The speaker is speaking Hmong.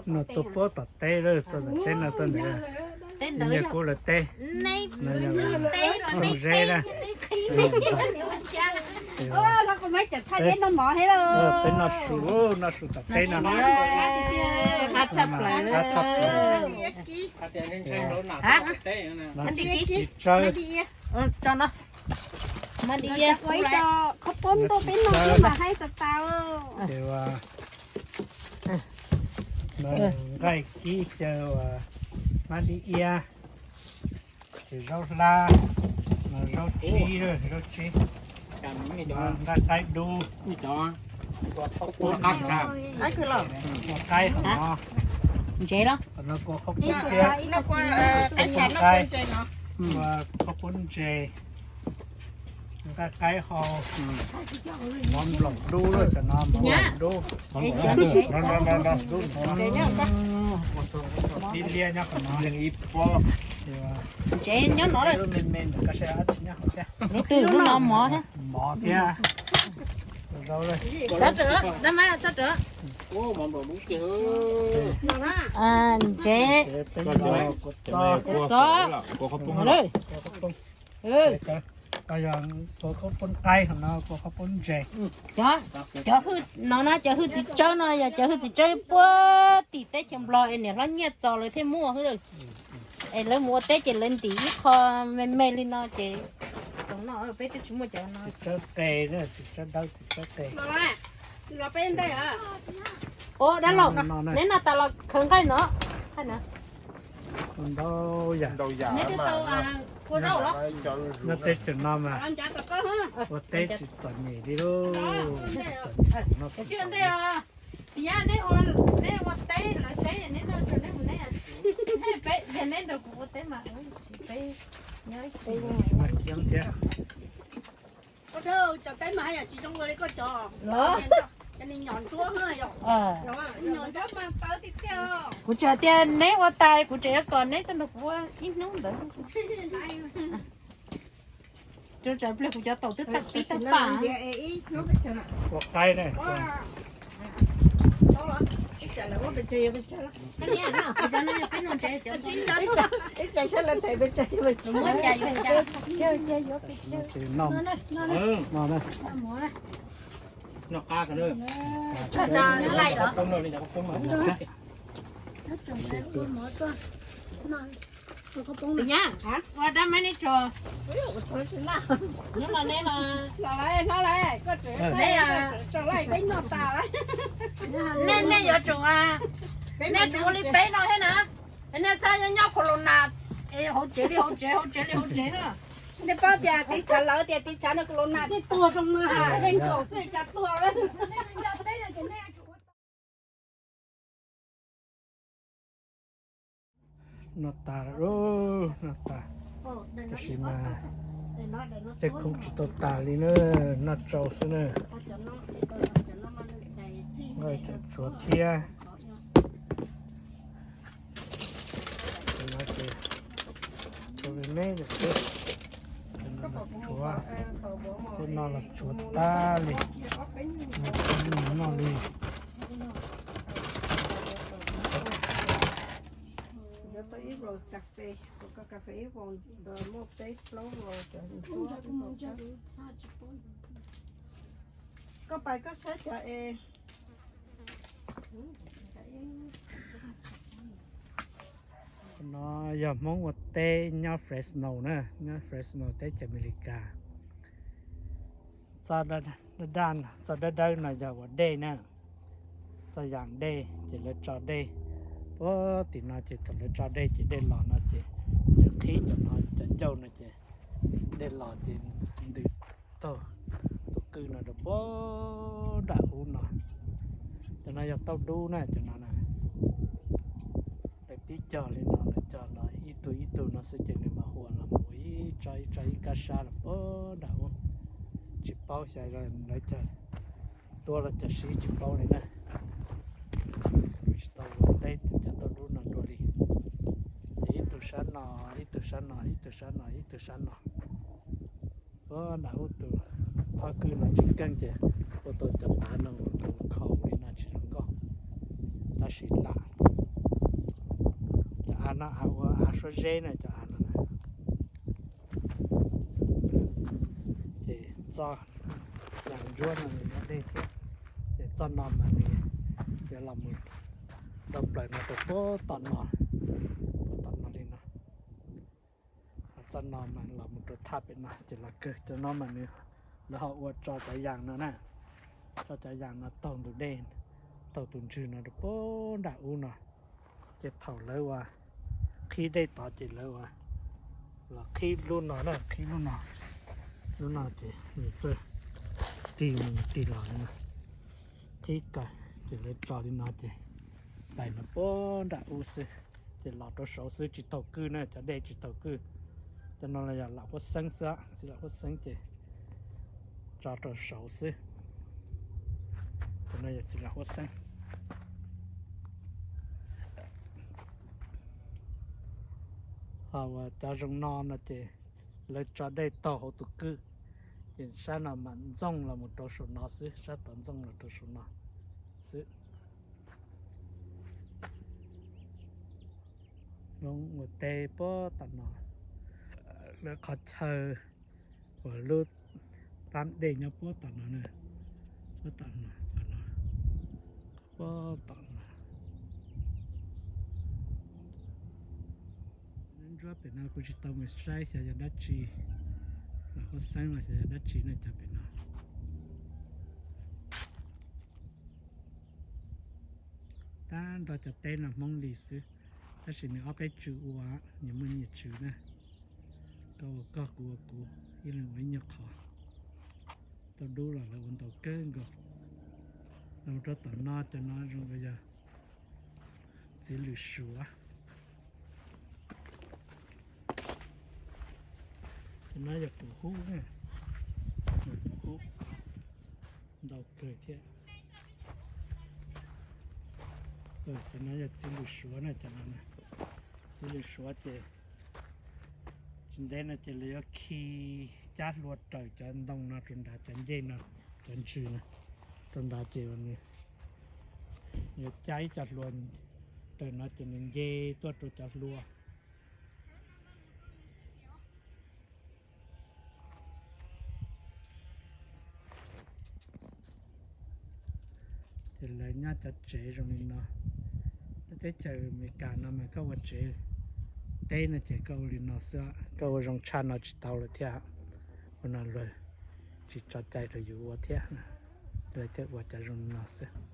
No tuaj puab tom teb lawm, tuaj tom teb no tuaj ntawd. Nyiaj kub lawv teb, teb no, teb no, teb na. Peb noj su, noj su tom teb no na. Qab tshaj plaws. Tsis tsawg. Mas di qhov pob ntuj peb noj xwb mas haib tas tas. Ces ua nqaij kib xyaw, ua hmab dib iab, ces zaub hlab, zaub tsib, zaub tsib, nqaij qaib dub, ua qaib, ntsev los, qhov no kua qhaub poob thiab, ua qhaub poob ntse, nqaij qaib hau, mov nplaum dub, cov no mov nplaum dub, dib liab nyob qhov no. Ntsev nyob no, lub me me ntawm koj saib tsis nyob hauv thiab. Lub twg lub no mov thiab. Mov thiab. Txhob rawm, dab mab txhob rawm. Ntsev, txob, kua qhaub poob qaib hauv no, kua qhaub poob ntse. Cov hwj no na, cov hwj txiv tsawb no yog cov hwj txiv tsawb puag tim teb chaws Nplog es niam hlob Nyiaj txo lawv thiaj muaj xwb. Es lawv mus ua teb ces lawv ntim ib qho me me li no ces txaus noj, peb twb tsis muaj cov no. Txiv tsawb qe, txiv tsawb dawb, txiv tsawb qe. Ua dab laug, neb noj tas los khaws nqaij no. Ntau yam. Neb twb tau kua zaub los? Nyob teb chaws no mas ua teb tsis txom nyem li lauj. Tsis txom nyem. Ua ntej, neb ua teb lawv teb neb noj tso neb mus neb. Peb yog neb nrog kuv ua teb mas peb nyob ib teb. Cov teb mas haj yam tsis zoo li koj cov. Cov ni nyom ntsuab, nyom ntsuab mas tawv tiag tiag. Kuv tseem tias neb ua tas kuv tseem yuav kom neb tuaj nrog kuv ua ib hnub ntawd. Ua pliag kuv cov taum twb tag pib tag pam. Ua qaib ne. Noj qab. Ua dab mab neb tso. Neb, neb yuav tsum, neb tsum ua li peb no thiab na. Nej txhob nyob nyob corona, hauv tsev li hauv tsev, hauv tsev li hauv tsev na. Nej paub tias tiv tshav lawv tias tiv tshav no corona thiaj tuag zoo na, yeej nkaum xwb cas tuag lawm. Noj tas lawm, noj tas. Tab sis mas tej khoob tsis tau tas li na, noj tsau xwb na. Nqaij tseem tshuav thiab. Ces no ces tshuav me me xwb. Tshuav, tej no los tshuav tag li, mus noj li. Yuav tau ib voo kas fes, koj kas fes ib voo, muaj peb plaub voo. Koj pais koj saib cov es. No yog Hmoob ua teb nyob Fresno na, nyob Fresno teb chaws Amelikas. Txoj daj daj, txoj dawb dawb no yog ua dej na. Txoj yam dej ces lawv tso dej puag tim no ces thaum lawv tso dej ces dej los no ces lawv qhib cov no, cov ncauj no ces dej los ces ntws taug tus kwj no rau puag nram ub no. Cov no yog tauj dub na, cov no na. Lawv pib cog li no, lawv cog los ib tug ib tug no xwb ces nws mam huam los mus ib tsob ib tsob ib kab sab los puag nram ub. Tsis paub xyov lawv cog tuaj los cog sib tsis paub li na. Tsis tau ua teb cov tauj dub no dua li. Ces ib tug sab no, ib tug sab no, ib tug sab no, ib tug sab no. Puag nram ub tus thoj kwj no tsis keej ces ua tau cov qav no tus khaus li no tsis zoo nkauj. Tab Sim lam, cov av no av ua av suab zeb na, cov av no. Ces txoj yam ntsuab no nws nyob deb thiab, ces txoj no mas nws yuav los mus rau plaws no rau puag tom no, puag tom no li no. Txoj no mas los mus rau thaj pem no ces los kawg. Cov no mas nws, lawv ho ua tso cov yas no na, tso cov yas no taug ntug dej, taug tus ntswg no rau puag nram ub no. Ces thaum lawv ua qhib dej tod ces lawv ua los qhib lub no na, qhib lub no, lub no ces nws txawj tig mus tig los li no, qhib kawg. Ces lawv tso li no ces pais no puag nram ub xwb, ces los rau saud xwb tsis taug kwj na, cov dej tsis taug kwj. Cov no los yog lam huab xeeb xwb, txiv lam huab xeeb ces tso rau saud xwb. Cov no yog txiv lam huab xeeb. Ho uas cov zoo no no ces lawv tso dej taug hauv tus kwj, ces sab no mam ntxooj los mus rau saum no xwb, sab tod ntxooj los rau saum no xwb. Lub ua teb puag tom no, lawv qhov chaw uas lub pab dej nyob puag tom no na, puag tom no, tom no, puag tom no. Ntsuab pem no kuv tsis tau mus saib xyov yog dab tsi, los huab xeeb los xyov yog dab tsi na cov pem no. Tab nrog cov teb no Hmoob li xwb, tab sis nws ob peb tswv ua, nyias muaj nyias tswv na. Koj ua koj, kuv ua kuv, ib leeg ua ib nyuag qhov. Tau dub los lawv ua ntau kawg nkaus. Los rau tom no, cov no zoo li yog txiv lwm suav. Cov no yog pum hub, yog pum hub, ntau kawg thiab. Cov no yog txiv lwm suav na, cov no, txiv lwm suav ces tsis ntev no ces lawv yuav khi cab hlua raws cov ntoo no rau nrad, cov ncej no, cov ntswg no rau nrad ces nws yuav cab ib co hlua raws no ces nws nce tuaj rau cov hlua. Ces lawv nyob cov tsev zoo li no. Teb chaws Amelikas no mas koj ua tsev teb no ces koj ua li no xwb, koj ua zoo tshaj no tsis tau lawm thiab. Ua no luag tsis tso cai rau yus ua thiab, lawv thiaj ua cov zoo li no xwb.